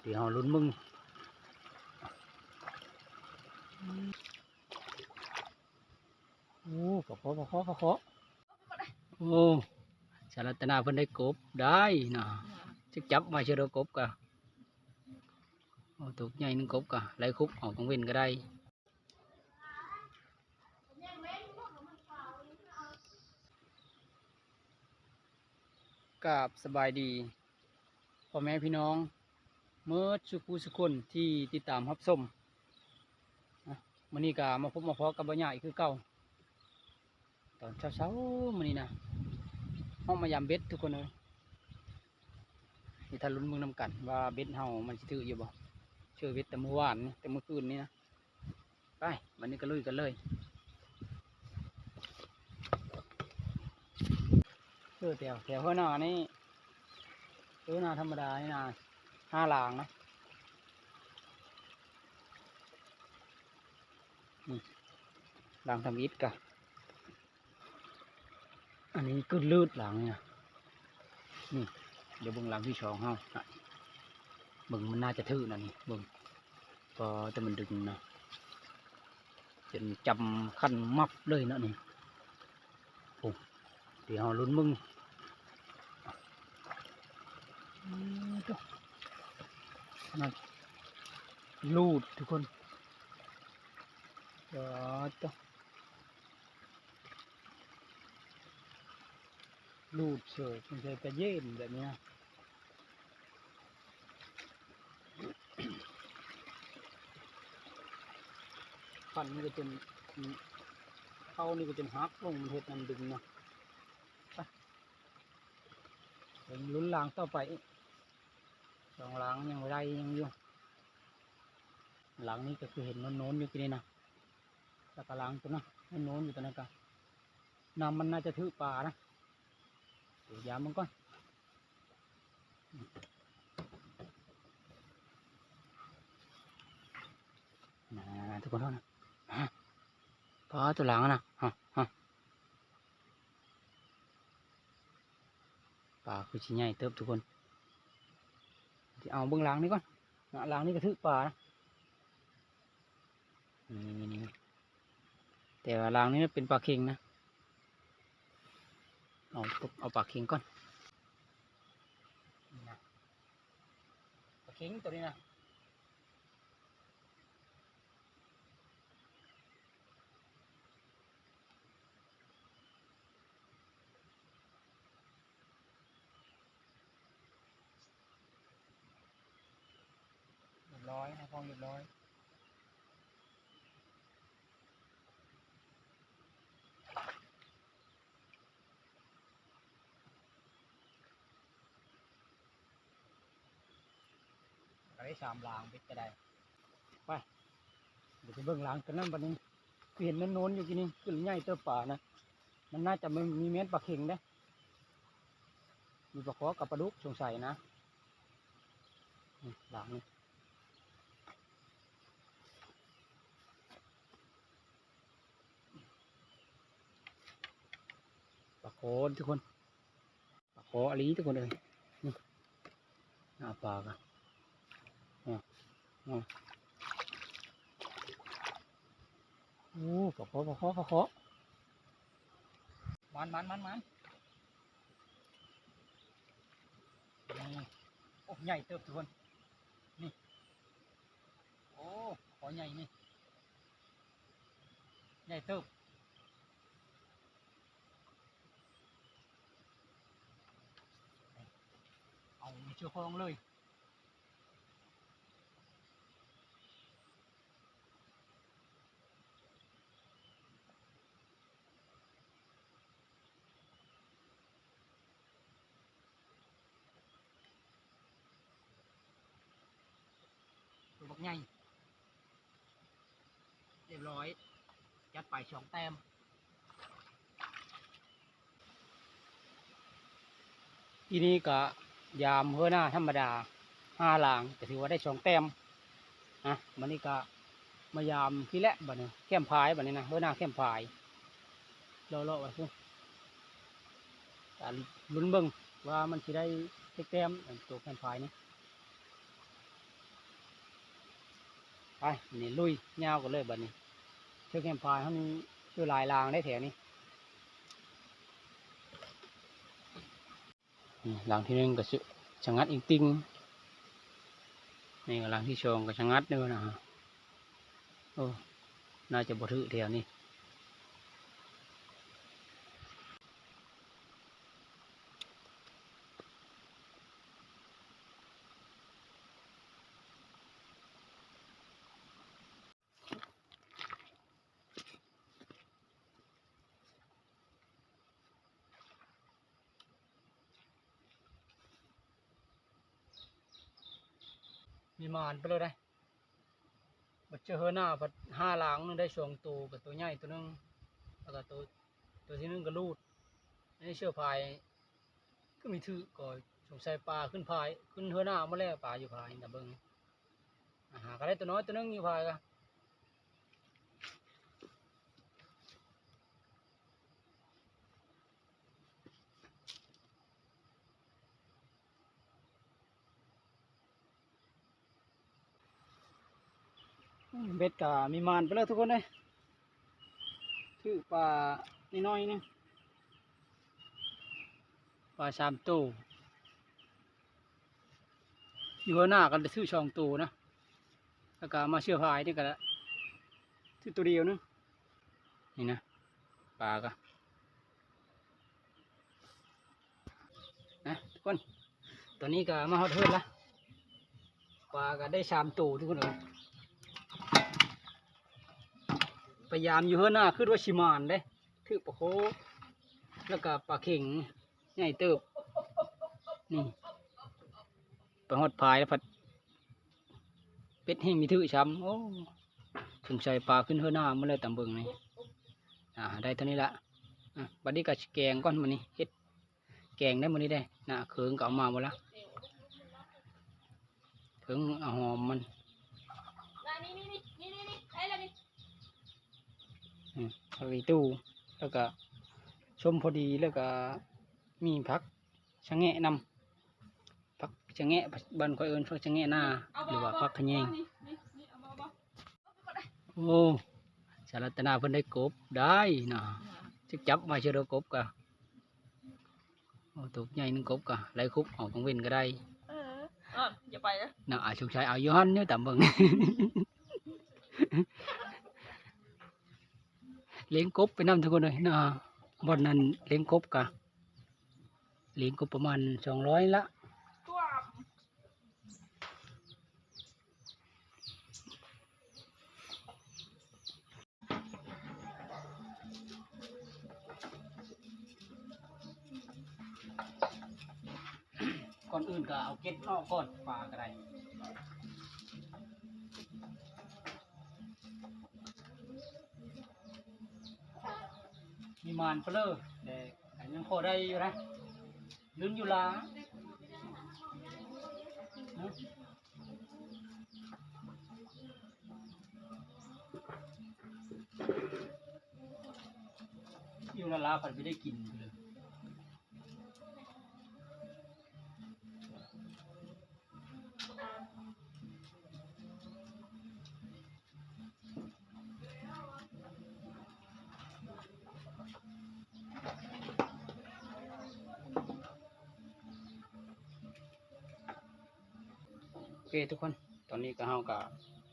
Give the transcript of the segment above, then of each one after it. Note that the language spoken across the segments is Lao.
ດຽວເຮົາລຸ້ນເບິ່ງ. ໂອ້ ປາຄໍ່ ປາຄໍ່ ປາຄໍ່. ໂອ້ ສາວລັດຕະນາເພິ່ນໄດ້ກົບໄດ້ເນາະ. ຈັກຈັບມາເທື່ອດອກ ກົບກະ ໂອ້ ຕົກໃຫຍ່ໜຶ່ງ. ກົບກະໄລ່ຄຸບເອົາກາງເວັນກະໄດ້. ກາບສະບາຍດີພໍ່ແມ່ພີ່ນ້ອງໝົດສູ່ຜູ້ສູ່ຄົນທີ່ຕິດຕາມຮັບຊົມ. ນະ ມື້ນີ້ກະມາພົບມາພໍ້ກັບບ່າວຫຍ້າອີກຄືເກົ່າ ຕອນເຊົ້າໆມື້ນີ້ນະ. ເຮົາມາຢາມເບັດທຸກຄົນເອີຍ. ນີ້ຖ້າລຸ້ນເບິ່ງນຳກັນວ່າເບັດເຮົາມັນຊິຖືກຢູ່ບໍ່. ເຊີເບັດແຕ່ມື້ວານນີ້ ແຕ່ມື້ຄືນນີ້ນະ. ໄປ ບັດນີ້ກະລຸຍກັນເລີຍ. ເອີ ແຖວ ແຖວເຮືອນານີ້ ເຮືອນາທຳມະດານີ້ນະ ຫ້າຫຼັງນະ. ນີ້ຫຼັງທຳອິດກະ ອັນນີ້ກຶດລືດຫຼັງນີ້ນະ. ນີ້ ດຽວເບິ່ງຫຼັງທີສອງເຮົານະ. ເບິ່ງ ມັນໜ້າຈະຖືກນະນີ້ ເບິ່ງ. ກໍແຕ່ມັນດຶງນະ ຈົນຈຳຄັນມັບເລີຍເນາະນີ້. ໂອ້ ດຽວເຮົາລຸ້ນເບິ່ງ. ອືມ ໂຕ ນັ້ນ ລູດທຸກຄົນ. ປາດໂຕ ລູດເສີຍ ສົງໄສກະເຢັນແບບນີ້ນະ. ຄັນນີ້ກະຈົນ ເຂົ້ານີ້ກະຈົນຫັກລົງ ມັນເຮັດນຳດຶງນະ. ໄປ ເບິ່ງລຸ້ນຫຼັງຕໍ່ໄປອີກ. ສອງຫຼັງຍັງບໍ່ໄດ້ ຍັງຢູ່. ຫຼັງນີ້ກະຄືເຫັນໂນ້ນໆຢູ່ກີ້ນີ້ນະ ແລ້ວກະຫຼັງໂຕນັ້ນໂນ້ນໆຢູ່ ໂຕນັ້ນກະ ນ້ຳມັນໜ້າຈະຖືກປານະ. ດຽວຢາມເບິ່ງກ່ອນນະ ທຸກຄົນເຮົານະ. ປາ ໂຕຫຼັງນະ ປາຄືຊິໃຫຍ່ເຕີບທຸກຄົນ. ຊິເອົາເບິ່ງຫຼັງນີ້ກ່ອນນະ ຫຼັງນີ້ກະຖືກປານະ. ນີ້ໆໆ ແຕ່ວ່າຫຼັງນີ້ເປັນປາເຂັງນະ. ເອົາ ເອົາປາເຂັງກ່ອນ. ນີ້ນະ ປາເຂັງໂຕນີ້ນະ. ຮຽບຮ້ອຍ ໃຫ້ຄອງຮຽບຮ້ອຍ. ກະໄດ້ສາມຫຼັງ ເບັດກະໄດ້. ໄປ ດຽວໄປເບິ່ງຫຼັງໂຕນັ້ນບັດນີ້. ຄືເຫັນໂນ້ນໆຢູ່ກີ້ນີ້ ຄືໃຫຍ່ເຕີບປານະ. ມັນໜ້າຈະມີ ມີແມ່ນປາເຂັງເດ້ ມີປາຄໍ່ກັບປາດຸກສົງໄສນະ. ນີ້ຫຼັງນີ້ ປາຄໍ່ທຸກຄົນ. ປາຄໍ່ອີ່ຫຼີທຸກຄົນເອີຍ. ນີ້ ອ້າປາກະ ໂອ້ ປາຄໍ່ ປາຄໍ່ ປາຄໍ່. ໝານ ໝານ ໝານ ໝານ. ນີ້ ໂອ້ ໃຫຍ່ເຕີບທຸກຄົນ. ນີ້ ໂອ້ ປາຄໍ່ໃຫຍ່ນີ້ ໃຫຍ່ເຕີບ. ເອົາເອົາເຊືອກຄອງເລີຍ. ໂຕບັກໃຫຍ່ ຮຽບຮ້ອຍ ຈັດໄປສອງແຕ້ມ. ອີ່ນີ້ກະຢາມເຮືອນາທຳມະດາ ຫ້າຫຼັງ ກະຖືວ່າໄດ້ສອງແຕ້ມນະ. ບັດນີ້ກະມາຢາມພີ້ແຫຼະ ບັດນີ້ ແຄມພາຍ ບັດນີ້ນະ ເຮືອນາແຄມພາຍ ເລາະໆໄປພຸ້ນ. ກະລຸ້ນເບິ່ງວ່າມັນຊິໄດ້ຈັກແຕ້ມ ອັນໂຕແຄມພາຍນີ້. ໄປ ນີ້ລຸຍຍາວກັນເລີຍບັດນີ້. ເທິງແຄມພາຍເຮົາມີຢູ່ຫຼາຍລາງເດ້ແຖວນີ້. ນີ້ລາງທີໜຶ່ງກໍສະ ສະຫງັດອີງຕິ່ງ, ນີ້ກໍລາງທີສອງກໍສະຫງັດຢູ່ນະ. ໂອ້ ໜ້າຈະບໍ່ຖືກແຖວນີ້. ມີໝານໄປເລີຍໄດ໋. ບັດເຈີເຮືອນາພັດຫ້າລາງໜຶ່ງໄດ້ສອງໂຕ, ກໍໂຕໃຫຍ່ໂຕໜຶ່ງ ແລ້ວກໍໂຕ ໂຕທີໜຶ່ງກໍຫຼຸດ. ອັນນີ້ເສື້ອພາຍຄືມີຖືກ, ກໍສົງໄສປາຂຶ້ນພາຍ ຂຶ້ນເຮືອນາໝົດແລ້ວ, ປາຢູ່ພາຍນະເບິ່ງ. ຫາກໍໄດ້ໂຕນ້ອຍໂຕໜຶ່ງຢູ່ພາຍກະ. ເບັດກະມີໝານໄປແລ້ວທຸກຄົນເອີຍ. ຖືກປານ້ອຍໆໜຶ່ງ, ປາສາມໂຕ. ຢູ່ເຮືອນາກໍໄດ້ຊື້ສອງໂຕນະ, ແລ້ວກໍມາເສື້ອພາຍນີ້ກໍໄດ້ຊື້ໂຕດຽວໜຶ່ງ. ນີ້ນະ ປາກໍ ນະທຸກຄົນ, ຕອນນີ້ກໍມາຮອດເຮືອນລະ. ປາກໍໄດ້ສາມໂຕທຸກຄົນເອີຍ. ພະຍາຍາມຢູ່ເຮືອນາ ຄິດວ່າຊິໝານເດ້, ຖືກປາໂຄ ແລ້ວກໍປາເຂັງໃຫຍ່ເຕີບ. ນີ້ ໄປຮອດພາຍແລ້ວພັດ ເບັດແຮ່ງມີຖືກຊ້ຳ. ໂອ້ ສົງໄສປາຂຶ້ນເຮືອນາໝົດແລ້ວຕາມເບິ່ງນີ້. ອາ ໄດ້ເທົ່ານີ້ລະ. ອາ ບັດນີ້ກໍຊິແກງກ່ອນມື້ນີ້, ເຮັດແກງໄດ້ມື້ນີ້ເດ້. ນະ ເຂີງກໍເອົາມາໝົດລະ, ເຂີງ ອາ ຫອມມັນ. ນີ້ ນີ້ ນີ້ ນີ້ ນີ້ ໄດ້ແລ້ວນີ້. ອືມ ຜັກອີຕູ່ ແລ້ວກະສົ້ມພໍດີ, ແລ້ວກະມີຜັກສະແງະນຳ, ຜັກສະແງະ ບ້ານຂ້ອຍເອີ້ນຜັກສະແງະນາ ຫຼືວ່າຜັກຂະແຍງ. ໂອ້ ສາວລັດຕະນາເພິ່ນໄດ້ກົບໄດ້ນະ, ຈັກຈັບມາເທື່ອດອກກົບກະ. ໂອ້ ຕົວໃຫຍ່ໜຶ່ງກົບກະໄລ່ຄຸບເອົາກາງເວັນກໍໄດ້. ເອີ ນະ ສົງໄສເອົາຢູ່ຫັ້ນຢູ່ຕາມເບິ່ງ. ລ້ຽງກົບໄປນຳທຸກຄົນເອີຍນະ, ບ່ອນນັ້ນລ້ຽງກົບກະ ລ້ຽງກົບປະມານສອງຮ້ອຍລະ. ກ່ອນອື່ນກໍເອົາເກັດອອກກ່ອນ, ປາກໍໄດ້ ມີໝານເພີ້ ແຕ່ກໍຍັງພໍໄດ້ຢູ່ນະ, ລຸ້ນຢູ່ລາ. ຢູ່ລາລາວ ເພິ່ນໄປໄດ້ກິນເລີຍ. ໂອເຄທຸກຄົນ, ຕອນນີ້ກໍ ເຮົາກໍ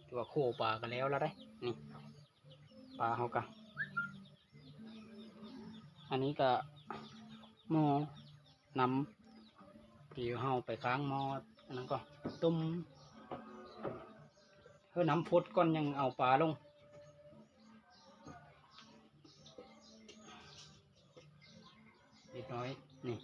ຖືວ່າໂຄປາກໍແລ້ວລະເດ້. ນີ້ປາເຮົາກໍ ອັນນີ້ກໍໝໍ້ນ້ຳ ທີ່ເຮົາໄປຄ້າງໝໍ້ ອັນນັ້ນກໍຕົ້ມ ໃຫ້ນ້ຳຟົດກ່ອນ ຍັງເອົາປາລົງ ເລັກນ້ອຍ ນີ້.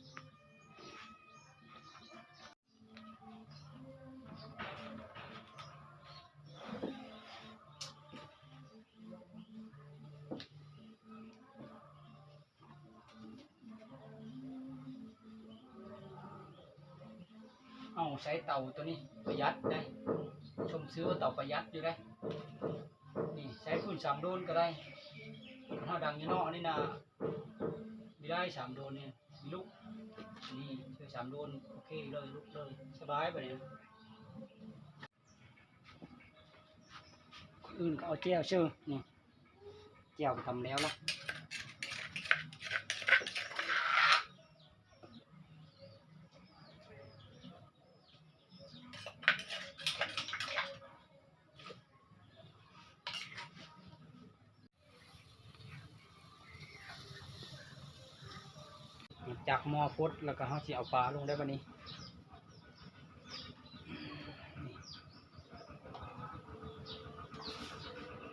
ເຮົາໃຊ້ເຕົາໂຕນີ້ປະຢັດໄດ໋, ຊົມຊື່ວ່າເຕົາປະຢັດຢູ່ໄດ໋. ນີ້ໃຊ້ຟືນສາມໂດນກໍໄດ້. ເຮົາດັງຢູ່ນອກນີ້ນະ ມີໄດ້ສາມໂດນນີ້ ມີລຸກ ນີ້ໃຊ້ສາມໂດນ ໂອເຄເລີຍ ລຸກເລີຍ ສະບາຍບາດນີ້. ອື່ນກໍເອົາແຈ່ວເຊີ ນີ້ ແຈ່ວກໍທຳແລ້ວລະ. ຈາກໝໍ້ຟົດ ແລ້ວກໍເຮົາຊິເອົາປາລົງໄດ້ບັດນີ້.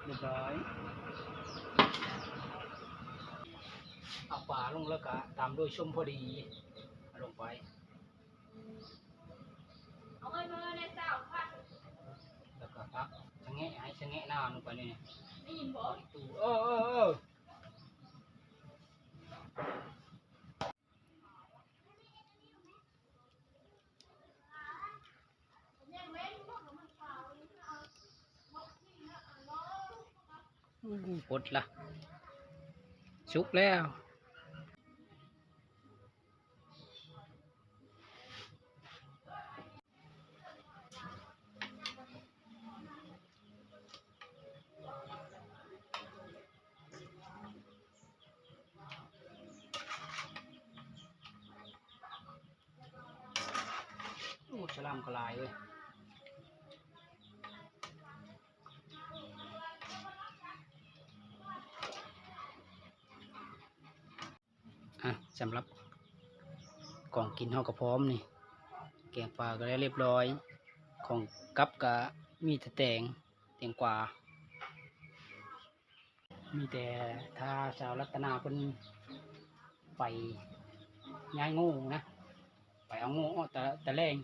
ຮຽບຮ້ອຍ ເອົາປາລົງ ແລ້ວກໍຕາມດ້ວຍສົ້ມພໍດີ ເອົາລົງໄປ. ເອົາເງິນມາເລີຍຊາວພັນ ແລ້ວກໍຜັກສະແງະ ໃຫ້ສະແງະໜ້າລົງໄປນີ້ ໄດ້ຍິນບໍ່? ເອີ ເອີ ເອີ. ອືມ ປົດລະ ສຸກແລ້ວ. ໂອ້ ສະຫຼາມກໍຫຼາຍເວີຍ. ອ່ະ ສຳລັບຂອງກິນເຮົາກໍພ້ອມນີ້ ແກງປາກໍໄດ້ຮຽບຮ້ອຍ ຂອງກັບກໍມີແຕ່ແຕງ ແຕງກວາ. ມີແຕ່ຖ້າສາວລັດຕະນາເພິ່ນໄປຍ້າຍງູນະ ໄປເອົາງູອອກຕະ ຕະແລງ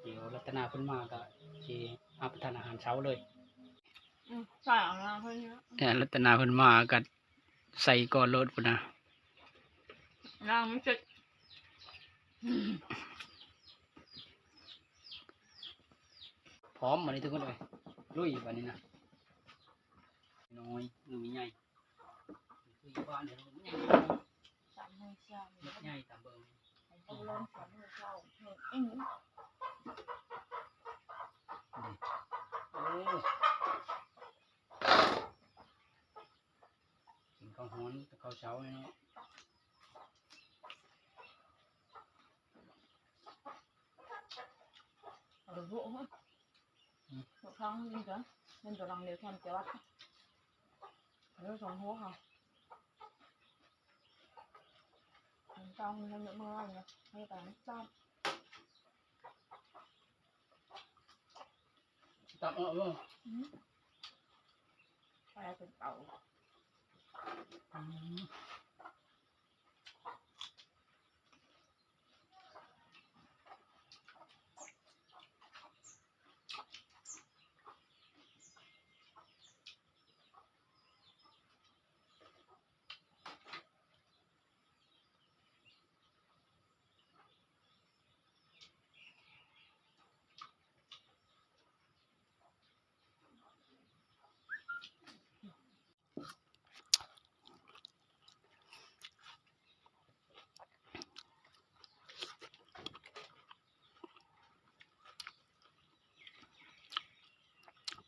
ດຽວລັດຕະນາເພິ່ນມາກໍຊິຮັບປະທານອາຫານເຊົ້າເລີຍ. ອືມ ໃສ່ເອົານະເພິ່ນ ແຕ່ລັດຕະນາເພິ່ນມາກໍໃສ່ກ່ອນໂລດພຸ້ນນະ ນາງມັນເຈັບ ພ້ອມບັດນີ້ທຸກຄົນເອີຍ ລຸຍບັດນີ້ນະ. ນ້ອຍ ໜຶ່ງໃຫຍ່ ຄືຢູ່ບ້ານເດ້ ສາມມື້ເຊົ້າ ໃຫຍ່ຕາມເບິ່ງ ເອົາລອງສາມມື້ເຊົ້າ ເອີ ໂອ້ ກິນເຂົ້າຮ້ອນກັບເຂົ້າເຊົ້າເນາະ. ເອົາໄປໂພະເຮີ້ຍ ອືມ ໂພະທາງນີ້ກະແມ່ນກຳລັງເລວແຄມແຕ່ວ່າເຫຼືອສອງຫົວເຮົາ ມັນຕ້ອງໃຫ້ເມື່ອວານນະ ໃຫ້ຕາມຕາມ ຕາມເອົາບໍ່? ອືມ ໄປເປັນເຕົາ ອືມ.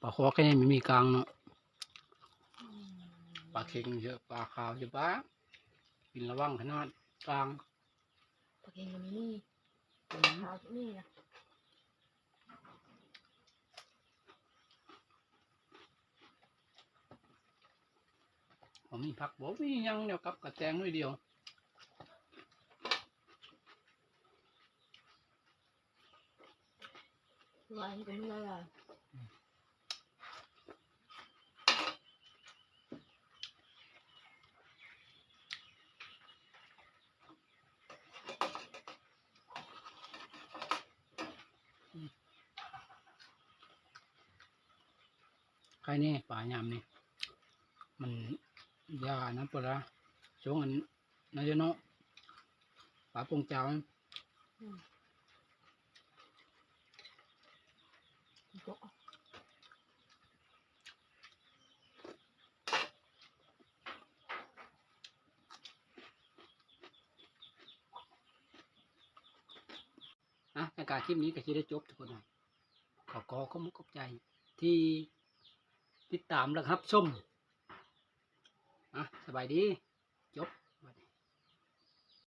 ປາຄໍແຄ່ນີ້ມັນມີກ້າງເນາະ ປາເຄັງເຊີ ປາຂາວເຊີ ປາກິນລະວັງຂະໜາດກ້າງ. ປາເຄັງກໍມີນີ້ ອືມ ຂາວກໍມີນະ. ບໍ່ມີຜັກ ບໍ່ມີຫຍັງ ແນວກັບກະແຕງໜ້ອຍດຽວ. ວາຍມັນກໍມີຫຼາຍໆ ອືມ ອືມ ໄຄແນ່ປາຍາມນີ້ ມັນຢ່ານຳປະລາ ຊ່ວງອັນ ນາຍະເນາະ ປາປົງຈາວ ອືມ ອ່ະ ໃນການຄລິບນີ້ກໍຊິໄດ້ຈົບທຸກຄົນນະ ຂໍ ຂໍຂອບມຸກຂອບໃຈທີ່ ຕິດຕາມ ແລະ ຮັບຊົມ. ອ່ະ ສະບາຍດີ. ຈົບ.